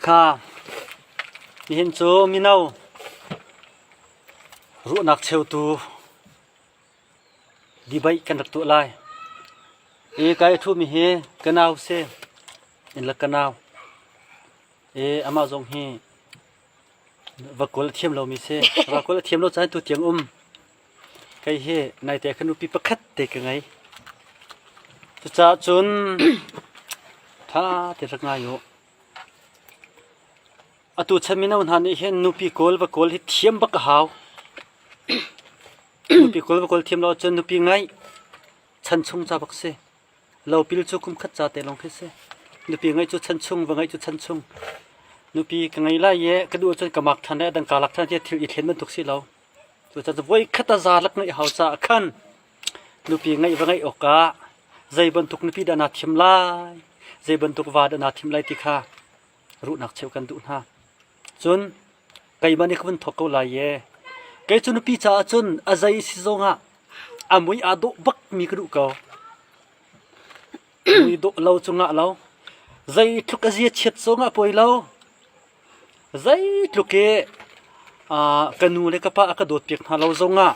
Kha nihin cu mino ruahnak cheutu debate kan rak tuah lai. I kai a ṭhumi hi ka nau si. Innlak ka nau. I amah zong hi vakul a thiam lomi si. Vakul a thiam lo caan tu tiang um. Kei hi naite ka nupi pakhat te ka ngei. Cucaah cun ṭha te rak ngai u. Atu chan mino hna nih hin nupi kawl va kawl hi thiam bak a hau. Nupi kawl va kawl thiam lo ahcun nupi ngaih chan chung ca bak si. Lopil cu kum khat ca te lawng khi si. Nupi ngeih cu chan chung, va ngeih cu chan chung. Nupi ka ngei lai i ka duh ahcun ka mak ṭhan lai, a dang kaa lak ṭhan tiah thil i thlen bantuk si lo. Cucaah voi khat a za lak ngeih hau caah khan nupi ngeih va ngeih awkah zei bantuk nupi dah naa thim lai, zei bantuk va dah naa thim lai ti kha ruhnak cheuh kan duh hna. Cun keimah nih ka vun thawk ko lai i kei cu nupi caah cun a zei si zongah a mui aa dawh bakmi ka duh ko. Mui dawh lo cu ngah lo. Zeitluk a zia chiat zongah poi lo. Zeitluk i ka nu le ka pa a ka dawt piak hna lo zongah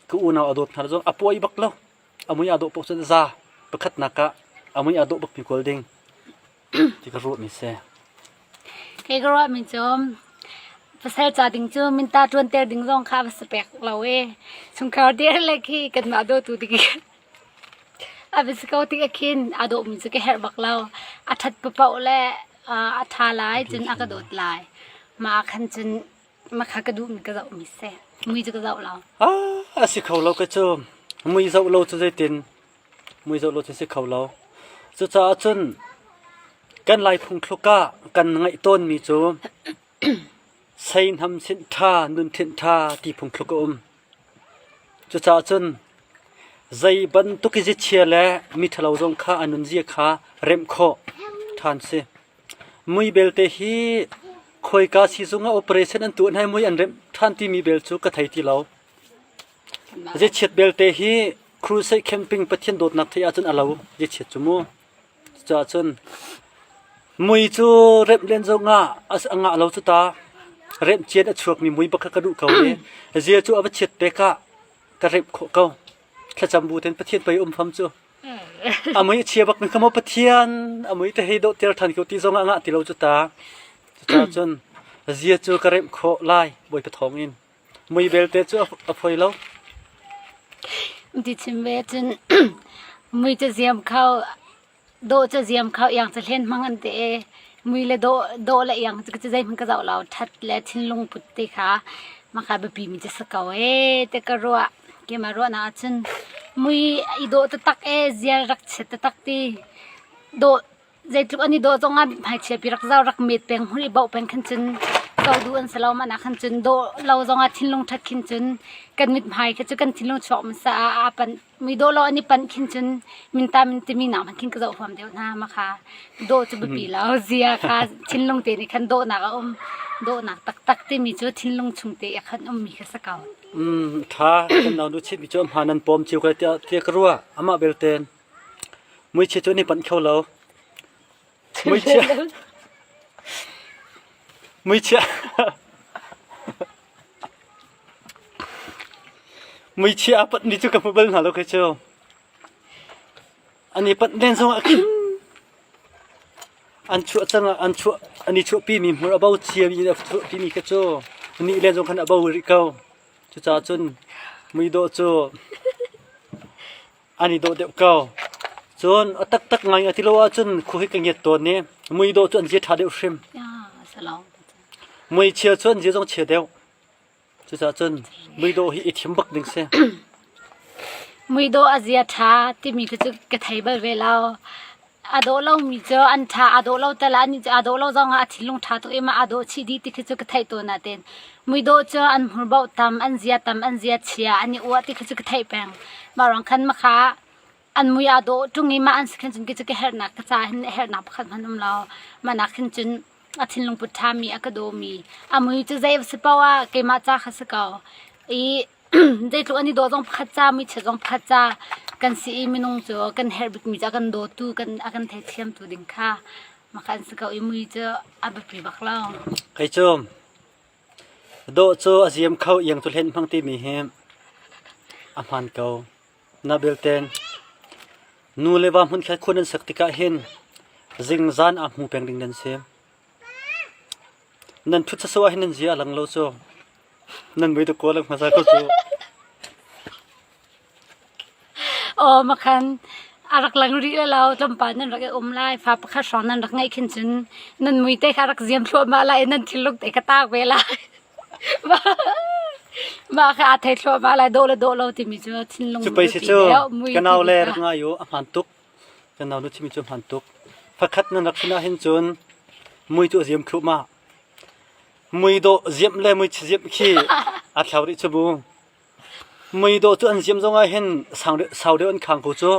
ka unau a dawt hna lo zong a poi bak lo. A mui aa dawh paoh cun a za. Pakhatnak ah a mui aa dawh bakmi kawl ding ti ka ruahmi si. Kei ka ruahmi cu pasal ca ding cu minta ṭuanter ding zong kha va si pek lo i chungkhar dir le khi kanmah dawtu ding a va si ko tik ah khin aa dawhmi cu ka herh bak lo. A ṭhat paoh le a ṭha lai cun a ka dawt lai. Mah ah khan cun mah kha ka duhmi ka zohmi si. Mui cu ka zoh lo. Ah, a si kho lo ka cu. Mui zoh lo cu zeitin? Mui zoh lo cu si kho lo. Cucaah cun kan Lai phungthluk ah kan ngaih tawnmi cu seihnam sinh ṭha, nun ṭhinh ṭha ti phungthluk a um. Cucaah cun zei bantuk i ziachia le mi ṭhalo zong kha a nunzia kha remh khawh ṭhan si. Mui belte hi khawika siizung ah operation an tuah hna i mui an remh ṭhan timi bel cu ka thei ti lo. Ziachiat belte hi crusade camping Pathian dawtnak theih ahcun a lo ziachiat cu mu. Cucaah cun mui cu remh len zongah a ngah lo cu ta. Remh cian a chuakmi mui bak kha ka duh ko i zia cu a va chiat pek ah ka remh khawh ko. Thlacam bu tein Pathian pei um fam cu. A mui a chia bak mi kha maw Pathian a mui te hei dawh ter than ko ti zongah a ngah ti lo cu ta. Cucaah cun zia cu ka remh khawh lai Bawipa thawng in. Mui belte cu a foi lo. Ti chim ve cun mui ca ziam kho dawh ca ziam kho iang ca hlen hmang an ti i mui le dawh dawh le iang cu zei hmanh ka zoh lo that le thinlung put ti kha maka biapi mi cu si ko ee ti ka ruah keimah ruahnak ahcun mui i dawh taktak ee ziar rak chiat taktak ti dawh Zeitluk an i dawh zongah mithmai pi rak zau rak met peng hmur i boh peng khan cun co duh an si lo mah khan cun dawh lo zongah thinlung ṭhat khin cun kan mithmai kha cu kan thinlung chuak hmasa ah aa panh mi dawh lo an i panh khin cun minta min timi nak hmanh khin ka zoh huam deuh hna mah kha dawh cu biapi lo zia kha thinlung te nih khan dawhnak a um dawhnak taktak timi cu thinlung chung te ah khan ummi kha si ko. Mm, ṭha kan nau nu chimmi cu hmaan an pawm cio ka tiah tiah ka ruah amah belte Muichia cu an i panh kho lo. Muichia Muichia Muichia a panh mi cu ka hmu bal hna lo kei cu. An i panh len zongah khin an chuah cang ah an chuah an i chuahpi mi hmur a bo cia mi a chuahpi mi kha cu nih len zong khan a bo rih ko. Cucaah cun muidawh cu an i dawh deuh ko. Cun a taktak ngai a ti lo ahcun khu hi ka ngiat tawn i mui dawh cu an zia ṭha deuh hrim. Mui chia cu an zia zong chia deuh. Cucaah cun mui dawh hi i thim bak ding si. Mui dawh a zia ṭha timi khi cu ka thei bal ve lo. A dawh lomi cu an ṭha, aa dawh lo tal ah anih cu aa dawh lo zongah a thinlung ṭha tuk i mah aa dawh chih dih ti khi cu ka theih tawn nain muidawh cu an hmurbauh tam, an zia tam, an zia chia, an i uah ti khi cu ka theih peng. Mah ruang khan makha an mui aa dawh ṭung i mah an si khin cun khi cu ka herhnak ka ca hin a herhnak pakhat hmanh um lo. Mah nak khin cun a thinlung put ṭhami a ka dawmi a mui cu zei a si paoh ah keimah ca kha si ko. I Zeitluk an i dawh zong pakhat ca, muichia zong pakhat ca kan si i minung cu kan herh bikmi cu a kan dawtu, kan a kan theithiamtu ding kha Mah kan si ko i mui cu a biapi bak lo. Kei cu dawh cu a ziam kho iang cu hlen hmang timi hi a hmaan ko. Na belte nu le va hmunkhat khua nan sak tikah hin zingzan aa hmu peng ding nan si. Nan ṭhut sawsawh ah hin nan zia a lang lo cu. Nan mui dakaw lang hmasa ko cu. Aw makhan a rak lang rih le lo tlawmpal nan rak i um lai fa pakhat hrawng nan rak ngeih khin cun nan mui te kha rak ziam thluahmah lai i nan thinlung te kha taak ve lai. Mah kha aa thei thluahmah lai dawh le dawh lo timi cu thinlung Cu pei si biapi cu deuh mui ka nau timi le kha. rak ngai u a hmaan tuk. Ka nau nu chimmi cu a hmaan tuk. Fakhat nan rak sin ah hin cun mui cu a ziam thluahmah. Mui dawh ziamh le mui ziamh khi aa thlau rih cu mu. Mui dawh cu an ziamh zong ah hin sau deuh an khang ko cu.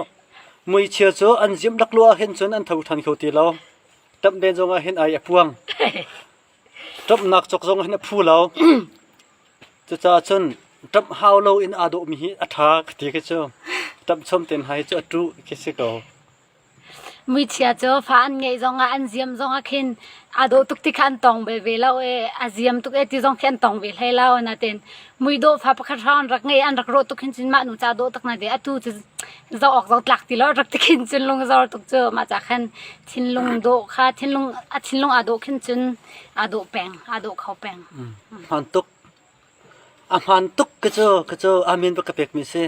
Muichia cu an ziamh laklawh ah hin cun an tho ṭhan kho ti lo. Ṭamh len zong ah hin ai a puang. Ṭamhnak cawk zong hin a phu lo. Cucaah cun ṭamh hau lo in aa dawhmi hi a ṭha ka ti khi cu. Ṭamh chom ten hai cu a ṭuh khi si ko. Muichia cu fa an ngeih zongah an ziam zongah khin aa dawh tuk ti kha an tong bal ve lo i a ziam tuk e ti zong khi an tong ve hlei lo. Nain muidawh fa pakhat hrawng an rak ngei an rak rawh tuk hin cun mah nu ca dawh tak na de atu cu zoh awk zong tlak ti lo rak ti khin cun lung zor tuk cu mah ca khan thinlung dawh kha thinlung a thinlung aa dawh khin cun aa dawh peng aa dawh kho peng. Hmaan tuk. A hmaan tuk ka cu ka cu amen bak ka pekmi si.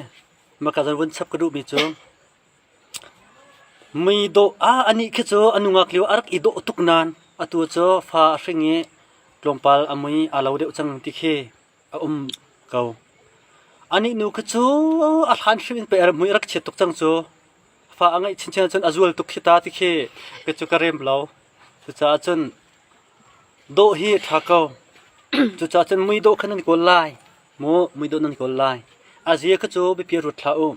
Maka zan vun chap ka duhmi cu Muidawh ah anih khi cu a nungak lio a rak i dawh tuk nain atu cu fa a hring i tlawmpal a mui aa lo deuh cang ti khi a um ko. Anih nu khi cu a hlan hrim in pei a mui a rak chiat tuk cang cu. Fa a ngeih chinchin ahcun a zual tuk khi ta ti khi kei cu ka rem lo. Cucaah cun dawh hi a ṭha ko. Cucaah cun muidawh kha nan kawl lai. Mu muidawh nan kawl lai. A zia kha cu biapi ruat hlah u.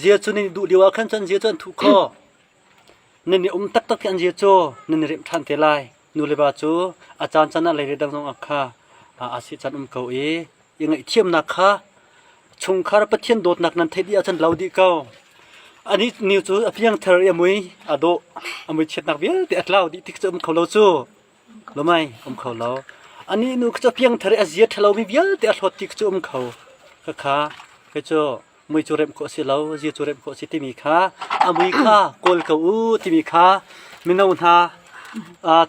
Zia cu nan i duh lio ah khan cun zia cu an thuh khawh. Nan i um taktak i an zia cu nan i remh ṭhan te lai. Nu le va cu a caancaan ah lei le dang zong ah kha aa sih caan um ko i i ngaihthiamnak kha chungkhar Pathian dawtnak nan theih dih ahcun lo dih ko. Anih ni cu a piangthar i a mui a dawh a mui chiatnak vialte a tlau dih tik cu um kho lo cu. Lomai um kho lo. Anih nu cu a piangthar i a zia ṭhalomi vialte a hlawt ti cu um kho. Khakha kei cu mui cu remh khawh a si lo, zia cu remh khawh a si timi kha a mui kha kawl ko u timi kha mino hna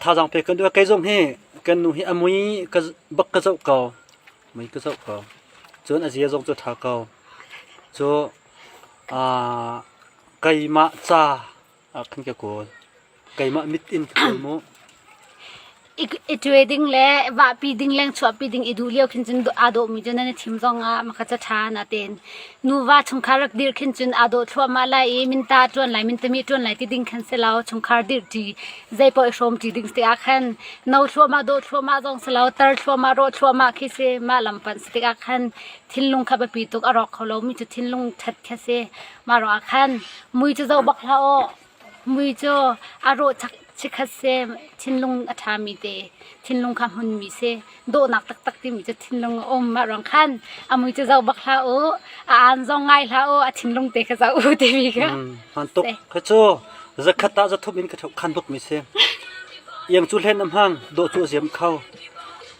thazaang pek kan duh. Kei zong hi kan nu hi a mui ka bak ka zoh ko. Mui ka zoh ko. Cun a zia zong cu ṭha ko. Cu keimah ca ah khan ka kawl. Keimah mit in ka kawl mu. I ṭuai ding le vahpi ding leng chuahpi ding i duh lio khin cun aa dawhmi cu nan i thim zong ah maka ca ṭha natein nuva chungkhar rak dir khin cun aa dawh thluahmah lai i minta ṭuan lai mintami ṭuan lai ti ding khan si lo chungkhar dirṭi zeipaoh i hrawmṭi ding si ah khan no thluahmah dawh thluahmah zong si lo tar thluahmah rawh thluahmah khi si mah lam panh si tikah khan thinlung kha biapi tuk a rawk kho lomi cu thinlung ṭhat khi a si mah ruangah khan mui cu zoh bak hlah aw Mui cu a rawh chikkhat si, thinlung a ṭhami te, thinlung kha hmunmi si. Dawhnak taktak timi cu thinlung a um. Mah ruang khan a mui cu zoh bak hlah u, a aan zong ngai hlah u, a thinlung te kha zoh u timi kha. Hmaan tuk. Kha cu zakhat ah zathum in ka khan bukmi si. Iang cu hlen a hmang, dawh cu a ziam kho.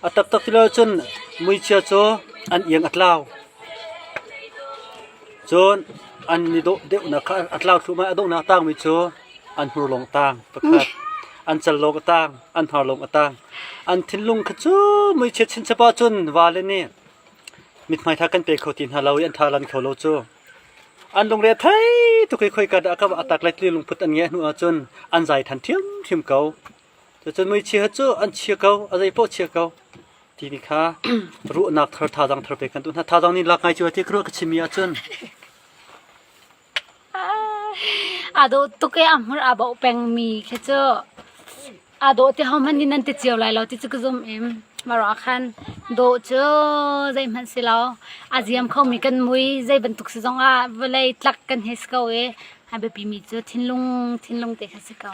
A taktak ti lo cun muichia cu an iang a tlau. Cun an i dawh deuhnak kha a tlau thluahmah i a donghnak a tangmi cu an hmur lawng a tang pakhat, an cal lawng a tang, an hnar lawng a tang. An thinlung kha cu muichiat chinchap ahcun vale nih mithmai tha kan pe kho ti hna lo i an tha lan kho lo cu. An lungre a thei tuk i khoika dah ka va atak lai ti lungput an ngeih hnu ahcun an zai than ṭhiamṭhiam ko. Cucun muichia cu an chia ko, a zei paoh chia ko. Timi kha ruahnak thar thazaang thar pek kan duh hna. Thazaang nih lak ngai cu ti ka ruah ka chimmi ahcun. Aa dawh tuk i a hmur aa boh pengmi khi cu aa dawh ti hohmanh nih nan ti cio lai lo ti cu ka zum im. Mah khan dawh cu zeihmanh si lo. A ziam khomi kan mui zei bantuk si zongah vawlei tlak kan hei si ko i a biapimi cu thinlung thinlung te kha si ko.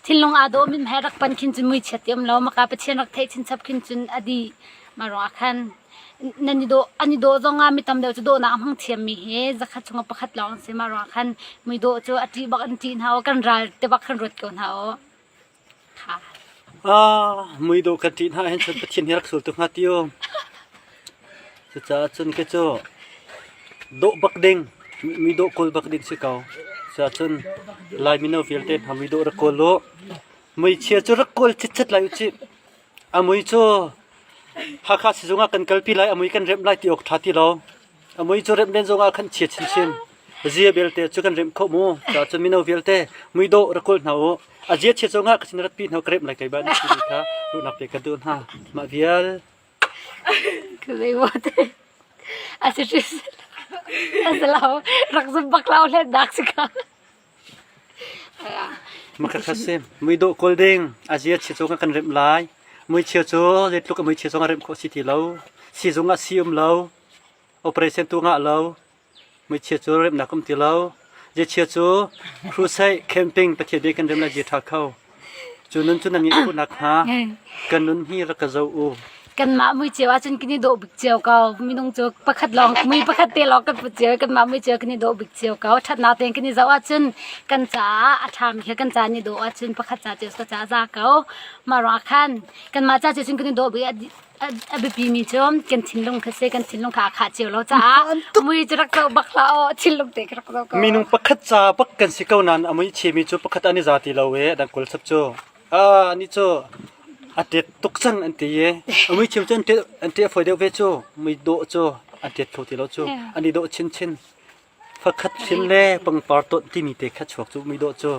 Thinlung aa dawh mithmai rak pan khin cun muichiat ti um lo. Maka Pathian rak theih chinchap khin cun a dih. Mah ruangah khan nan i dawh an i dawh zongah mi tam deuh cu dawhnak a hmang thiammi hi zakhat chungah pakhat lawng an si. Mah ruangah khan muidawh cu a ṭih bak an ṭih hna aw kan ral te bak khan ruat ko hna aw. Kha. Ah, mui dawh kan ṭih hna ahhin cun Pathian hi rak sul tuk hnga ti u. Cucaah cun kei cu dawh bak ding, mi dawh kawl bak ding si ko. Cucaah cun Lai mino vialte hna mui dawh rak kawl u. Muichia cu rak kawl citcet lai u cih. A mui cu Hakha sizung ah kan kalpi lai, a mui kan remh lai ti awk ṭha ti lo. A mui cu remh len zongah khan chia chinchin. Zia belte cu kan remh khawh mu. Cucaah cun mino vialte mui dawh rak kawl hna u. A zia chia zongah ka sin rat pi hna ka remh lai kai ba na timi kha ruahnak pe ka duh hna. Mah vial. Ka zei maw te. A si a si lo. Rak zum bak lo hlen dak si ka. Makhat si. Mui dawh kawl ding. A zia chia zongah kan remh lai. Mui chia cu zeitluk a mui chia zongah remh khawh si ti lo. Sizung ah si um lo. Operation tu ngah lo. Muichia cu remnak um ti lo. Ziachia cu crusade camping Pathian bia kan rem lai zia ṭha kho. Cu nun cu nan ngeih khawh nakhnga kan nun hi rak ka zoh u. Kanmah mui cio ahcun kan i dawh bik cio ko. Minung cu pakhat lawng mui pakhat te lawng kan put cio. Kanmah mui cio kan i dawh bik cio ko. Ṭhatnak tein kan i zoh ahcun kan caah a ṭhami kha kan ca nih dawh ahcun pakhat ca cio ka ca a za ko. Mah ruangah khan kanmah ca cio cun kan i dawh bik a biapimi cu kan thinlung kha si kan thinlung kha a khah cio lo caah mui cu rak zoh bak hlah aw thinlung te ka rak zoh ko. Minung pakhat ca bak kan si ko nain a mui chiami cu pakhat an i za ti lo e a dang kawl sap cu a ni cu a tet tuk cang an ti i a mui chim cu an tet an tet fawi deuh ve cu mui dawh cu an tet kho ti lo cu an i dawh chinchin Fakhat hrim le pangpar tonh timi te kha chuak cu mui dawh cu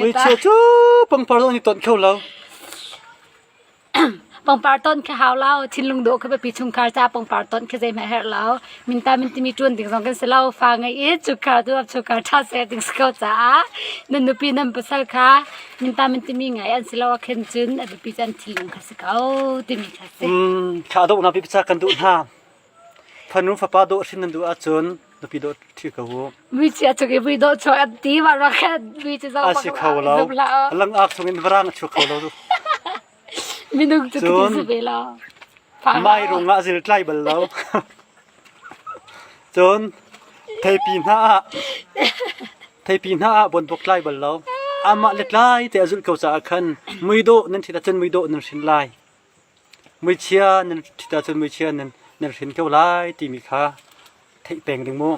mui chia cu pangpar zong an i tonh kho lo. Pangpar ton khi hau lo, thinlung dawh khi biapi chungkhar ca pangpar ton khi zeihmanh herh lo. Minta min timi ṭuan ding zong kan si lo. Fa ngei i chungkhar tu chungkhar ṭha ser ding si ko caah nan nupi nan pasal kha minta min timi ngai an si lo ah khin cun a biapi cu an thinlung kha si ko timi kha si. Kha dawhnak pipi ca kan duh hna. Fanu fapa dawh hrin nan duh ahcun nupi dawh ṭhi ko u. Muichia chung i mui dawh chuak an ti ma rak mui cu A si kho lo. Langak chung in varang a chuak kho lo. Minung cu Cun ka ti ve lo. Mai rung ah zil tlai bal lo. Cun theipi hna ah theipi hna ah bonbok tlai bal lo. Amah le tlai te a zulh ko caah khan mui dawh nan ṭhit ahcun mui dawh nan hrin lai. Muichia nan ṭhit ahcun muichia nan nan hrin ko lai timi kha theih peng ding mu.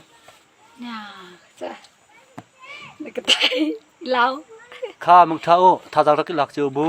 Na ka thei lau. Kha mangṭha u, thazaang rak i lak cio bu.